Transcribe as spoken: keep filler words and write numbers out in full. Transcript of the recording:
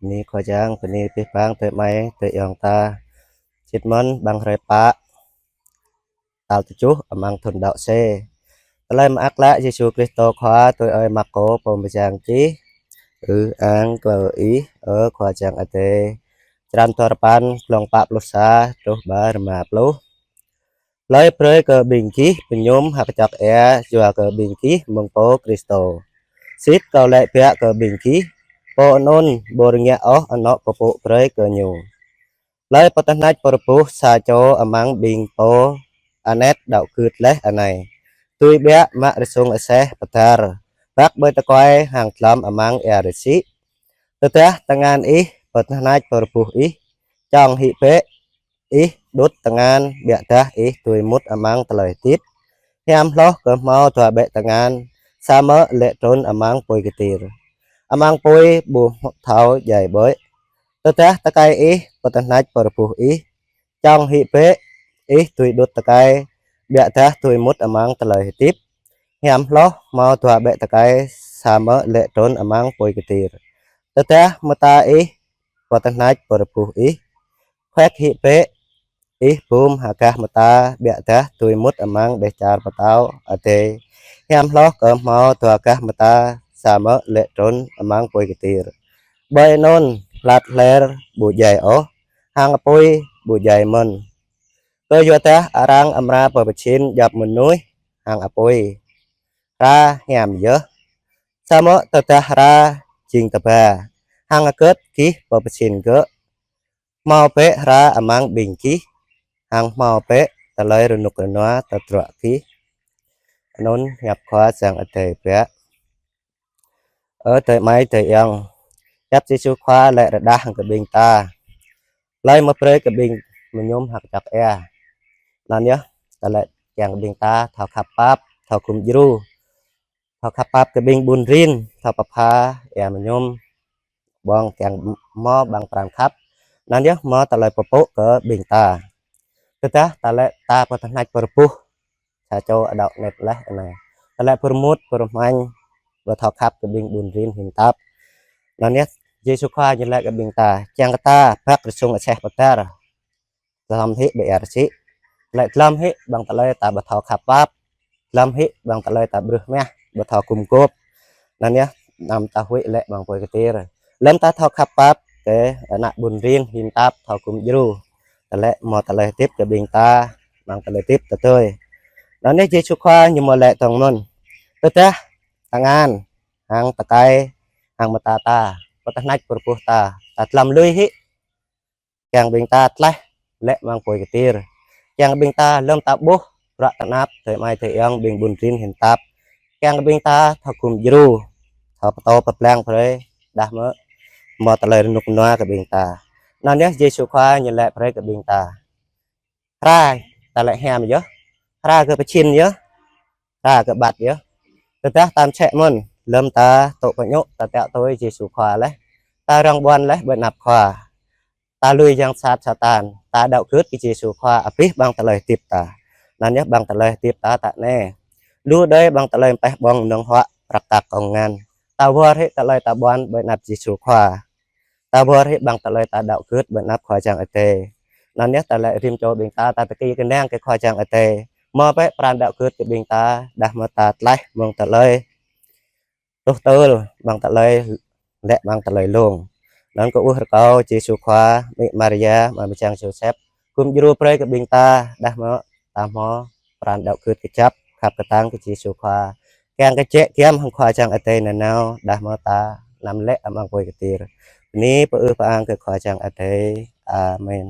Bơni Khua Yang, bơni abih bang adơi amai, adơi ayŏng ta. Čih mơ̆n amăng hrơi pă, tal tơjuh amăng thun đăo C. Tơlơi mơak klă Yêsu Kristô Khua tui ơi Markô pô mơyang čih. Ư-ang kơ Ih, ơ Khua Yang Adai. Črăn duarơpăn, glông pă pluh sa truh pơ rơma pluh. Hlơi brơi kơ ƀing gih mơñum ha kơčŏk ia yua kơ ƀing gih mơ̆ng pô Kristô? Sĭt Kâo laĭ biă kơ ƀing gih, pô anŭn ƀu rơngiă ôh anŏ pơpŭ brơi kơ ñu. Hlơi pơtơhneč pơrơbuh sa čô amăng ƀing pô anet đăo gưt laih anai, dưi ƀiă mă rơsŭng aseh pơdar, băk ƀơi tơkuai hăng dlŏm amăng ia rơsĭ. Tơdah tơngan ih pơtơhneč pơrơbuh ih, čŏng hĭ bĕ, ih đŭt tơngan, ƀiă dah ih dưi mŭt amăng tơlơi hơdip. Hiam hloh kơ hmâo dua ƀĕ tơngan, samơ̆ lê̆ trŭn amăng apui kơtir, amăng apui ƀu thâo djai ƀơi. Tơdah tơkai ih pơtơhneč pơrơbuh ih, čŏng hĭ bĕ, ih dưi đŭt tơkai, ƀiă dah dưi mŭt amăng tơlơi hơdip. Hiam hloh hmâo dua ƀĕ tơkai, samơ̆ lê̆ trŭn amăng apui kơtir. Tơdah mơta ih pơtơhneč pơrơbuh ih, khuek hĭ bĕ, ih bum ha gah mơta, ƀiă dah dưi mŭt amăng dêh čar pơtao Adai. Hiam hloh kơ hmâo dua gah mơta, samơ̆ lê̆ trŭn amăng apui kơtir, ƀơi anŭn hlăt hler ƀu djai ôh, hăng apui ƀu djai mơ̆n. Kơyua dah arăng amra pơpơjing djŏp mơnuih hăng apui. Hra hiam yơh, samơ̆ tơdah hra jing tơba, hăng hơget gih pơpơjing gơ̆? Hmâo bĕ hra amăng ƀing gih, hăng hmâo bĕ tơlơi rơnŭk rơnua tơdruă gih. Anŭn hiăp Khua Yang Adai biă. Ơ adơi amai adơi ayŏng, hiăp Yêsu Khua laĭ rơđah hăng kơ ƀing ta. Hlơi mơ̆ brơi kơ ƀing mơñum ha kơčŏk ia. Anŭn yơh, ta laĭ kiăng kơ ƀing ta thâo khăp pap, thâo gum djru, thâo khăp pap kơ ƀing ƀun rin, thâo pơpha ia mơñum ƀơ̆ng kiăng hmâo ƀăng pran khăp. Anŭn yơh hmâo tơlơi pơpŭ kơ ƀing ta. Tơdah ta laĭ ta pơtơhneč pơrơbuh sa čô đăo anet laih anai, ta laĭ pơrơmut pơrơhmañ, ƀu thâo khăp kơ ƀing ƀun rin hin tap. Anŭn yơh Yêsu Khua ñu laĭ kơ ƀing ta, kiăng kơ ta băk rơsŭng aseh pơdar, dlŏm hĭ ƀơi ia rơsĭ. Laĭ dlŏm hĭ ƀăng tơlơi ta ƀu thâo khăp pap, dlŏm hĭ ƀăng tơlơi ta brưh mah, ƀu thâo gum gôp. Anŭn yơh, anăm ta huĭ lê̆ ƀăng apui kơtir. Lơ̆m ta thâo khăp pap kơ ană ƀun rin hin tap, thâo gum djru, ta laĭ hmâo tơlơi hơdip kơ ƀing ta, ƀăng tơlơi hơdip tơdơi. Anŭn yơh Yêsu Khua ñu mơ̆ laĭ tŏng mơ̆n. Tơdah tơngan, hăng tơkai, hăng mơta ta pơtơhneč pơrơbuh ta, ta dlŏm lui hĭ, kiăng ƀing ta tlaih lê̆ amăng apui kơtir. Kiăng ƀing ta lơ̆m ta ƀuh bruă tơnap adơi amai adơi ayŏng ƀing ƀun rin hin tap, kiăng ƀing ta thâo gum djru, thâo pơtô pơblang brơi, dah mơ̆ hmâo tơlơi rơnŭk rơnua kơ ƀing ta. Anŭn yơh Yêsu Khua ñu laĭ brơi kơ ƀing ta. Hra, ta laĭ hiam yơh, hra kơ pơjing yơh, hra kơ ƀăt yơh. Tơdah ta mơsĕ mơ̆n, lơ̆m ta tŭ pơñŭ, ta tiăo tui Yêsu Khua laih, ta răng ƀuăn laih ƀơi anăp Khua, ta lui yang sat Satan, ta đăo gưt kơ Yêsu Khua abih ƀăng tơlơi hơdip ta. Anŭn yơh ƀăng tơlơi hơdip ta tă anai, lu đơi ƀăng tơlơi pơ̆h ƀơ̆ng nơ̆ng huă prăk kăk kông ngăn. Ta wơr hĭ tơlơi ta ƀuăn ƀơi anăp Yêsu Khua, ta wơr hĭ ƀăng tơlơi ta đăo gưt ƀơi anăp Khua Yang Adai. Anŭn yơh ta laĭ rĭm čô ƀing ta, ta tơki kơnang kơ Khua Yang Adai, hmâo bĕ pran đăo gưt kơ ƀing ta, dah mơ̆ ta tlaih mơ̆ng tơlơi tuh tơl, ƀăng tơlơi lê̆ ƀăng tơlơi lông. Anŭn kâo ur rơkâo Yêsu Khua, Mĭ Maria, Ama Mơyang Yôsep gum djru brơi kơ ƀing ta, dah mơ̆ ta hmâo pran đăo gưt kơjăp, khăp kơtang kơ Yêsu Khua, kiăng kơ jĕ giăm hăng Khua Yang Adai nanao, dah mơ̆ ta anăm lê̆ amăng apui kơtir. Bơni pơư pơang kơ Khua Yang Adai. Amen.